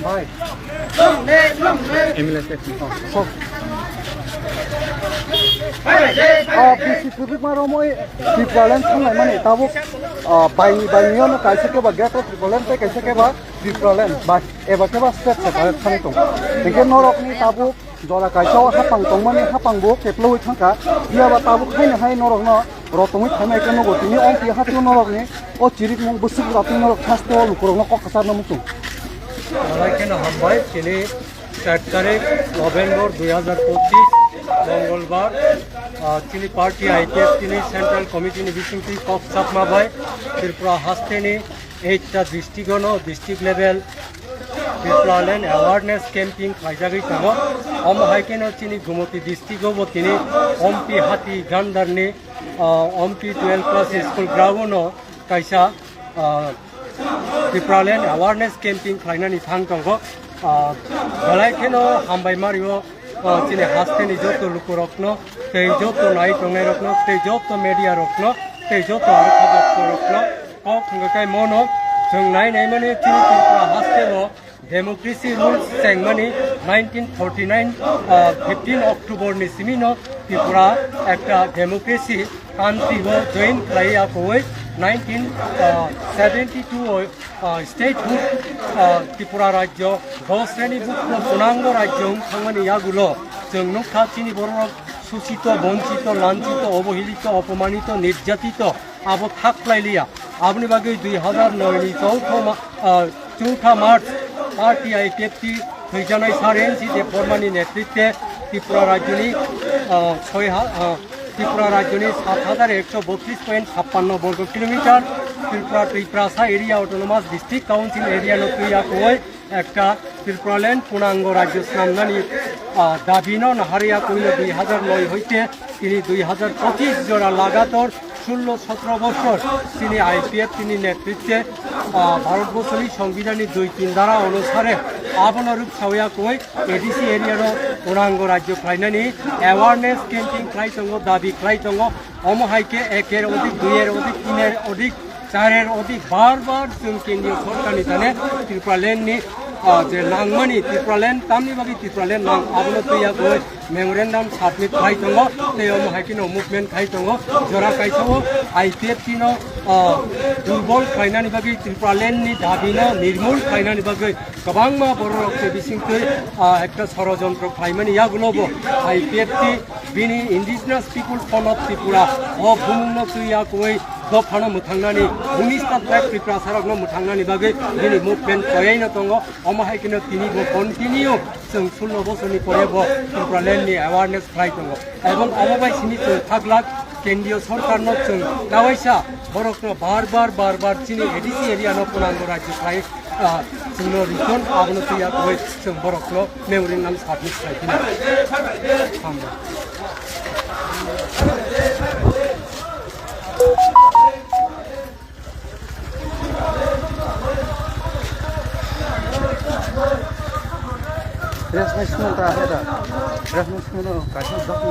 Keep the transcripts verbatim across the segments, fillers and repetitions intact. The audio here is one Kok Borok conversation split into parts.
M L A section. Oh, so. Oh, bisi kwbangma romwi Tipraland thanglaimani tabuk, ah, baini, baini ono kaisa khe ba Greater Tipraland tei kaisa khe ba Tipraland bai eba khe ba state separate thangwi tongo. Hinkhe norokni tabuk jora kaisa o hapang tongmani hapang bo keplowi thangkha. Phiya ba tabuk haino hai norokno rotongwi phaimai khe nogo tini ompi hati norokni o chirikmung bwswk ratwi norok haste o lukurokno kok kwcharno muchung. Belai kheno hambai, tini sat tarik November dui hazar pochis, Mongolbar, ah, chini party I P F T ni Central Committee ni bisingtwi kok chapma bai Tripura haste ni eight ta district ono district level Tipraland awareness camping khlaijagwi tongo. Omo hai kheno chini Gumoti district o bo tini Ompi Hati Gandar ni, ah, Ompi twelve class school ground o kaisa, ah, Tipraland awareness camping khlainani thang tongo. Ah, belai kheno hambai mario, ah, chini haste ni joto lukurokno, tei joto nai tongnai rokno, tei joto media rokno, tei joto aro khobor rokno kok hwnga kai mono chwng nai nai mani chini Tripura haste o democracy rules chengmani nineteen forty nine, ah, fifteen October ni simi no Tripura ekta democracy country o join khlai ya koi nineteen seventy two o, ah, statehood, ah, Tripura rajyo dos sreni bukno punango rajyo wng thangmani yagulo chwng nukha chini bororok susito, bonchito, lanchito, obohilito, opomanito, nirjatito abo thak khlai liya. Aboni bagwi dui hazar noi ni chouth ma-, ah, chouth March party I P F T thwijanai Sir N C Debbarma ni netritwe Tripura rajyoni, ah, soi ha-, ah, Tripura rajyoni sat hajar ekso botris point chhappanno borgo kilometer Tripura, Tiprasa area autonomous district council area no twi ya koi ekta Tipraland punango rajyo swnamnani, ah, dabino nahariya koino dui hazar noi hoite tini dui hazar pochis jora lagator sullo sotro bochor chini I P F T ni netritwe, ah, Bharat borsoni songbidhanni dui tin dara onusare abono rwksawi ya koi A D C area no punango rajyo khlainani awareness campaign khlai tongo, dabi khlai tongo. Omo hai khe eker odik, duiyer odik, tiner odik, charer odik bar bar chwng kendriyo sorkarni thane Tripuraland ni, ah, je nangmani Tripuraland tamni bagwi Tripuraland nang abono twi ya goi memorandum submit khai tongo tei omo hai kheno movement khai tongo. Jora kaisa o I P F T no, ah, durbol khlainani bagwi Tripuraland ni dabi no nirmul khlainani bagwi kwbangma bororok se bisingtwi, ah, ekta sorojontro khlaimani yagulo bo I P F T bini Indigenous People Front of Tripura o bumungno twi ya koi dophano mwthangnani, Bhumista Tribes Tiprasarokno mwthangnani bagwi bini movement koyaino tongo. Omo hai kheno tini bo continue chwng sullo bosorni pore bo Tripuraland ni awareness khlai tongo. Ebong omo bai simi chwng khaglak kendriyo sorkarno chwng kawaisa borokno bar bar, bar bar chini A D C area no punango rajyo khlai, ah, chwngno rikon abono twi ya koi chwng borokno memorandum submit khlai phina. Hambai. Rest mai sung ta heda. Rest mai sung no kaisa dok mo.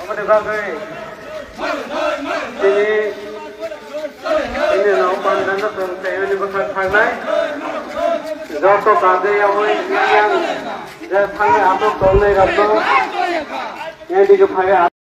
Aboni bagwi tini, tini no pandana tong tei bini bwkha thangnai. Joto kajai aboni yang je thangwi atok tongnai rokno yang dige phai.